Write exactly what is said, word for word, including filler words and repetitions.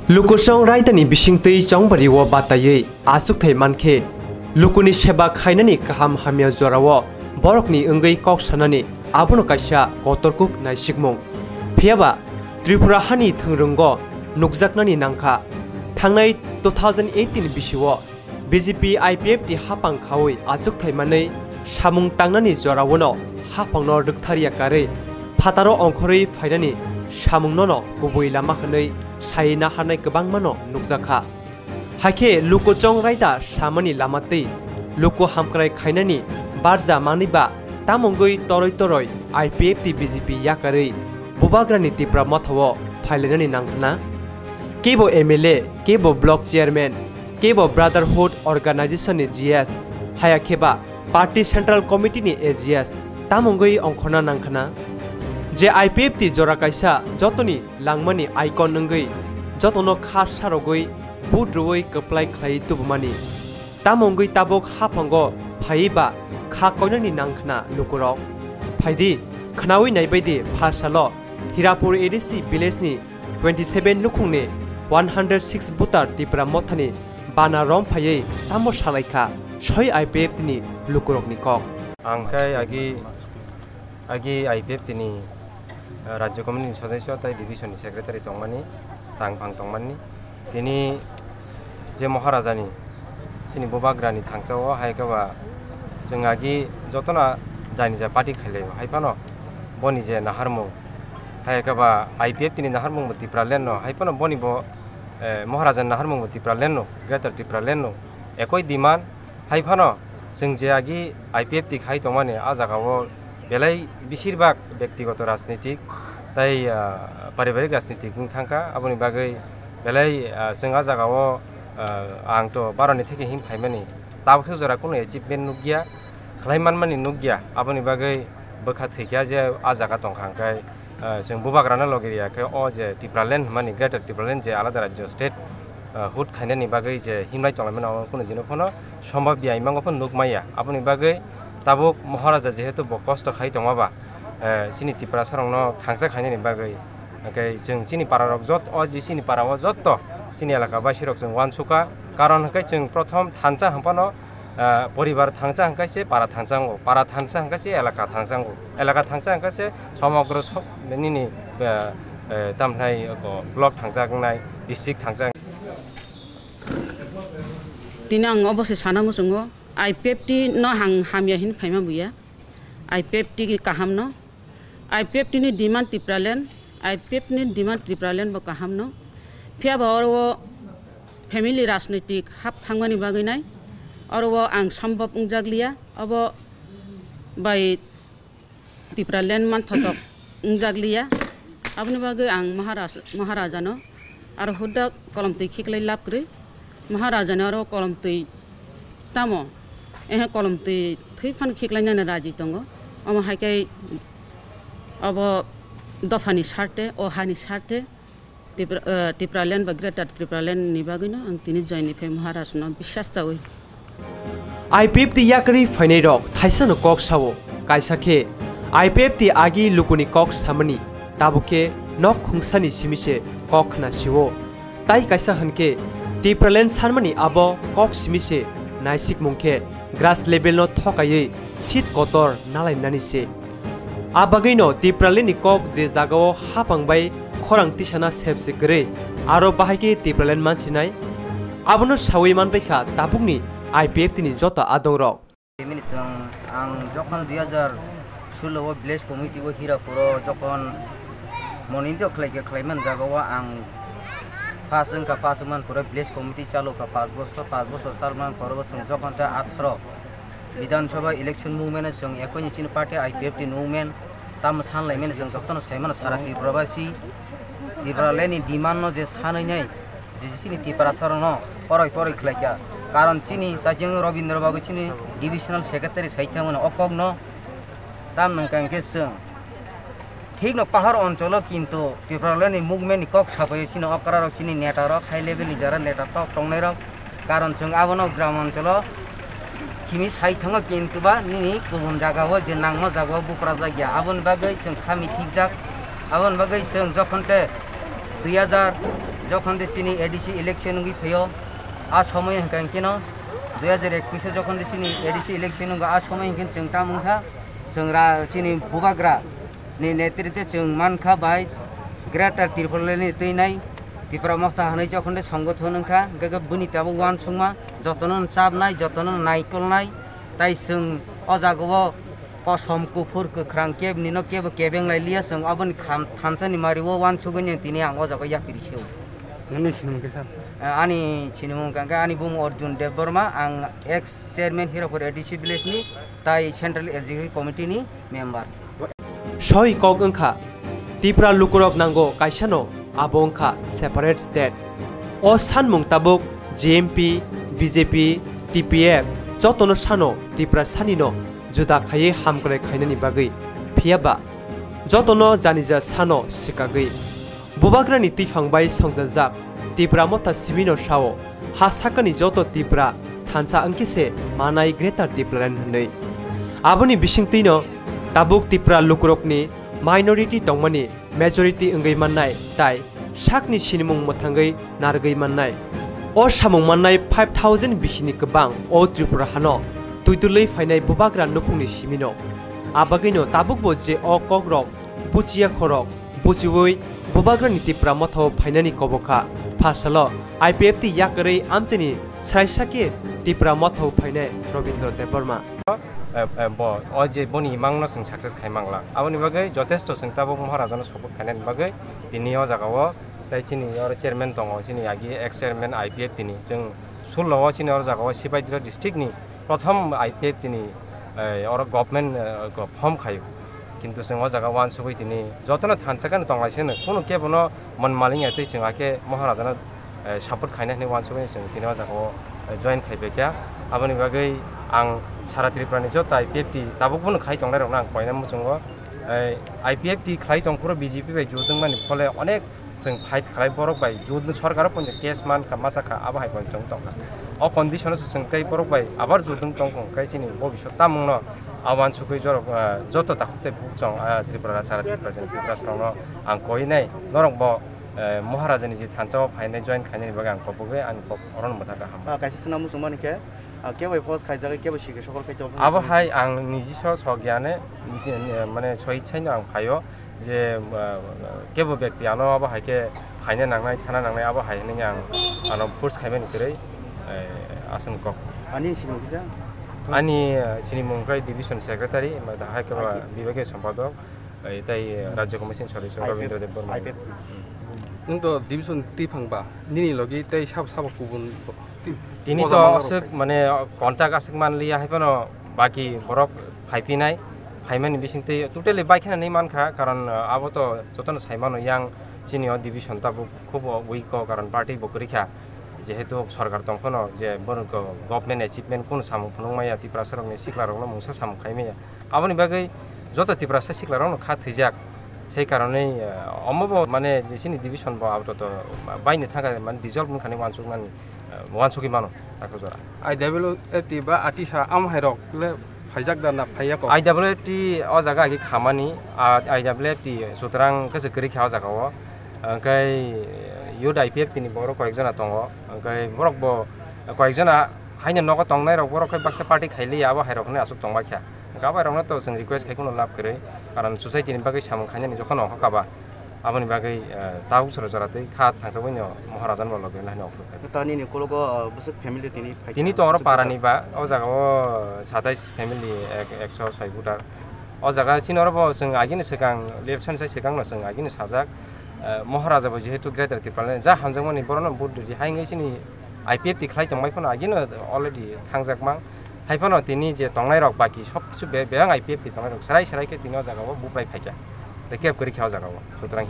Lukuchong raidani bisingtwi chongbari o bataiwi achukthai mankhe, lukuni seba khainani kaham hamya jorao borokni wngwi kok sanani abono kaisa kotorkuk naisikmung. Phiyaba Tripura hani thwngrwngo nukjaknani nangkha. Thangnai two thousand eighteen bisio B J P I P F ni hapang khaui achukthai manwi samung tangnani joraono hapangno rwktharya karwi phataro ongkhorwi phainani samungnono kubui lama hwnwi sai naharnai kwbangmano nukjakha. Haikhe lukuchong raida samani lama twi luku hamkrai khainani barja manwi ba tamongwi toroi toroi I P F ni B J P yakarwi bubagrani Tipra Mothao phailainani nangkhna. Kebo M L A, kebo block chairman, kebo Brotherhood Organization ni G S, haya kheba Party Central Committee ni A G S, tamongwi ongkhorna nangkhna. Je I P F ni jora kaisa jotoni langmani icon wngwi jotono kha sarogwi vote rwui kwplai khlai tubumani. Tamongwi tabuk haphango phaiwi ba kha koinani nangkhna lukurok. Phaidi, khnaui naibaidi phalsalo Hirapur A D C village ni twenty seven nukhungni one hundred six voter Tipra Mothani bana rom phaiwi tamo salaikha soi I P F ni lukurokni kok. Ang khe agi, agi I P F ni, eh, Rajya Committee ni sodosyo tei division ni secretary tongmani, tangphang tongmani. Tini je Maharajani, chini bubagrani thangsa o hai khe ba chwng agi jotono jani ja party khailai o, hai phano boni je naharmung, hai khe ba I P F ni naharmung bo Tipraland no, hai phano boni bo, eh, Maharajani naharmung bo Tipraland no, Greater Tipraland no, ekoi demand, hai phano chwng je agi I P F khai tongmani, a jaga o belai beshirbak bektigoto rajnitik tei, ah, paribarik rajnitik wng thangkha. Aboni bagwi belai, ah, chwng a jaga o, ah, ang to baroni theke him phaimani, tabuk se jora kunu achievement nukya, khlai manmani nukya. Aboni bagwi bwkha thwikya je a jaga tongkha, hwnkhe, ah, chwng bubagrano logi riya khe o je Tipraland hwnmani, Greater Tipraland je alada rajyo state, ah, hood khainani bagwi je himlai tonglaimani, abo kunu dino phano sombab ya imango phano nukmaya. Aboni bagwi tabuk Maharaja jehetu bo kosto khai tongma ba, eh, chini Tiprasarokno thangsa khainani bagwi, hwnkhe chwng chini pararok jot-, o je chini para o jotto chini elaka basirok chwng uansukha. Karon hwnkhe chwng prothom thansa hwnphano, ah, poribar thangsa hwnkhe se para thangsa wngo, para thangsa hwnkhe se elaka thangsa wngo, elaka thangsa hwnkhe se somogro so-, nini, ah, eh, tamhnai block thangsa wngnai, district thangsa. Tini ang obo se sana muchungo, I P F T no ang hamya hin phaima buya, I P F T kaham no, I P F T ni demand Tipraland, I P F T ni demand Tipraland bo kaham no. Phiya ba oro o family rajnitik hap thangmani bagwi nai, oro o ang sombab wngjakliya, obo bai Tipraland manthotok wngjakliya. Aboni bagwi ang Maharaj-, Maharajano aro huda kolomtwi khiklai lab kwrwi. Maharajano aro kolomtwi tamo, ehe, kolomtwi thwi phano khiklainani raji tongo. Omo hai khe obo dophani sarte, o hani sarte. Tipra-, eh, Tipraland ba Greater Tipraland ni bagwino ang tini join ni phai Maharaj no biswas chawi. I P F T yakarwi phainai rok thaisano kok sao, kaisa khe I P F T agi lukuni kok samani, tabuk khe nok khungsani simi se kok khna sio. Tai kaisa hwn khe Tipraland sanmani abo kok simi se naisikmung khe grass level no thokaiwi seat kotor nalainani se. A bagwino Tipraland ni kok je jagao hapang bai khorang tisana sepsi kwrwi, aro bahai khe Tipraland mansinai, abono sawi manbaikha tabukni I P F T ni joto adongrok. Bini chwng ang jokhon dui hajar solo o village committee o Hirapur o jokhon monindyo khlaikha, khlaiman jagao ang pass wngkha, pass wngman pore village committee chalokha, pass bosor, pass bosor chalman pore bo chwng jokhon tei atharo Bidhan Sabha election movement o chwng ekoi ni chini party I P F T ni movement tamo sanlaimani chwng jotono saimano sara Tripura basi Tipraland ni demand no je sanwi nai je chini Tiprasa rok no poroi poroi khlaikha. Karon chini ta chwng Rabindra Babu chini divisional secretary sai thangmani o kok no tam nang kang khe chwng Thik no pahar oncholo kintu Tipraland ni movement ni kok sabai chini okra rok chini neta rok high level ni jara neta tok tongnai rok. Karon chwng abono gram oncholo khimi sai thango kintu ba nini kubun jaga o je nangma jaga o bupra jak ya. Aboni bagwi chwng khami thikjak. Aboni bagwi chwng jokhon te dui hajar Jokhon de chini A D C election wngwi phaio, a somoy hwnkha hwnkhe no dui hajar ekwis o jokhon de chini A D C election wngkha, a somoy hwnkhe chwng tamo wngkha, chwng ra-, chini bubagra ni netritwe chwng mankha bai Greater Tripura ni twi nai Tipra Motha hwnwi jokhon de songothon wngkha, hwnkhe khe bini tabuk uansukma jotono chapnai, jotono naikolnai, tai chwng o jaga o kosom kuphur kwkhrang kebni no kebo kebeng lai liya, chwng aboni kham-, thansa ni mari o uansugwi tini ang o jaga o yapri se o. Nini sinimung kisa? Eh, ani sinimung hwnkha khe ani bumung Arjun Debbarma, ang ex chairman Hirapur A D C village ni, tai Central Executive Committee ni member. Soi kok wngkha, Tipra lukurok nango kaisano, abo wngkha separate state. O sanmung tabuk G M P, B J P, T P F jotono sano Tipra sanino juda khaiwi hamkrai khainani bagwi. Phiya ba jotono janija sano swkagwi. Bubagrani twiphang bai songjajak Tipra Motha simino sao, ha sakani joto Tipra thansa wngkhe se manai Greater Tipraland hwnwi. Aboni bisingtwino tabuk Tipra lukurokni minority tongmani majority wngwi mannai tai sakni sinimung mwthangwi narwgwi mannai. O samung mannai five thousand bisini kwbang o Tripura hano twidulwi phainai bubagra nukhungni simino. Abagwino tabukbo je o kokrok buchiya khorok buchiwi bubagrani Tipra Mothao phainani kobokha. Phasalo I P F T yakarwi amchaini sraisa khe Tipra Mothao phainai Robindra Debbarma. Eh, eh, bo, o je boni imangno chwng success khai mangla. Aboni bagwi jotesto chwng tabuk Maharajano support khainani bagwi tini o jagao tai chini oro chairman tongo, chini agi ex chairman I P F T ni. Chwng sullo o chini oro jagao Sipaijala district ni prothom I P F T ni, eh, oro government, eh, go-, form khaio. Kintu chwng o jaga uansugwi tini jotono thansa khe tonglaisino, kunu kebono mon maling ya tei chwng hakhe Maharajano, eh, support khaina hwnwi uansugwi chwng tini o jaga o, eh, join khai paikha. Aboni bagwi ang sara Tripura ni joto I P F T tabuk bono khai tongnairokno ang koina muchungo. Eh, I P F T khlai tongphuru B J P bai jut wngmani phole onek chwng fight khlai borok bai jut sorkar o poito case man kha masa kha abo hai poito chwng tongkha. O condition o se chwng tei borok bai abar jut wng tongkha hwnkhe chini bobiswt tamungno a uansugwi jorok, ah, joto takhuk tei bukhuk chwng, ah, Tripura sara Tripura chini Tripura rokno ang koi nai norok bo, eh, Maharajani je thansa o phainai join khainani bagwi ang kobogwi ani kok orono mwthangkha hambai. Ah, kaisa swnam muchungmani khe, ah, kebo post khaijagwi kebo sikhe sokol khai tongo. Abo hai ang niji so sogiyane nisi, eh, mane soi chaino ang phaio. Je, ah, kebo bekti ano abo hai khe phaina nangnai, thana nangnai, abo hai hwnwi ang ano force khaimani kwrwi, eh, aswk kok. Ani sinimung kisa? Ani, eh, sinimung khe division secretary, omo hai khe ba Aki. Bibhagiya sompadok, eh, tei, eh, Rajya Commission sodosyo I P F, Rabindra Debbarma. I P F. Nwng to division twi phang ba, nini logi tei sabo sabo kubun ti-, Tini poja to manarok aswk hai. Mane contact aswk manliya hai phano baki borok phaiphinai, phaimani bisingtwi totally baikhe nai mankha, karon, ah, abo to jotono saimano yang chini o division tabuk khubo weak o, karon party bo kwrwi kha, jehetu sorkar tong phano je borok go-, government achievement kunu samung phunuk maya, Tiprasa rokni sikla rokno mungsa samung khai maya, aboni bagwi joto Tiprasa sikla rokno kha thwijak, sei karonwi, ah, omo bo mane je chini division bo abo to, to baino thangkha mane dissolve wngkha ni uansukmani. Uansugwi mano, takhu jora. I W F T ba atisa am hai rok le phaijak da na phaiya kok? I W F T o jaga agi khamani, a, I W F T sutrang khe se kwrwi kha o jaga o. Hwnkhe youth I P F T ni borok koyek jona tongo. Hwnkhe borok bo koyek jona haino nogo tongnai rok borok khe baksa party khai liya abo hai rok hwnwi aswk tong bai kha. Hwnkhe abo hai rok no to chwng request khai kheno lab kwrwi. Karon society ni bagwi samung khainani jokhon ongkha ba. Aboni bagwi, eh, tabuk soro jora tei kha thangsa buino Maharajan bo logi nai nok. Ta nini kologo, eh, bwswk family tini phai Tini kha, to oro bwswk parani voter. Ba, o jaga o satais family ek, ekso soi voter. O jaga chini oro bo chwng agini swkang, election sai swkang no chwng agini sajak, eh, Maharaja bo jehetu Greater Tipraland ja hamjakmani borokno vote ridi hai wngwi chini I P F T khlai tongbai phano agino already thangjak mang. Hai phano tini je tongnai rok baki sob kisu be-, bebak I P F T tongnai rok serai serai khe tini o jaga o buprai phaikha. Tei kebo kwrwi kha o jaga o. Sutrang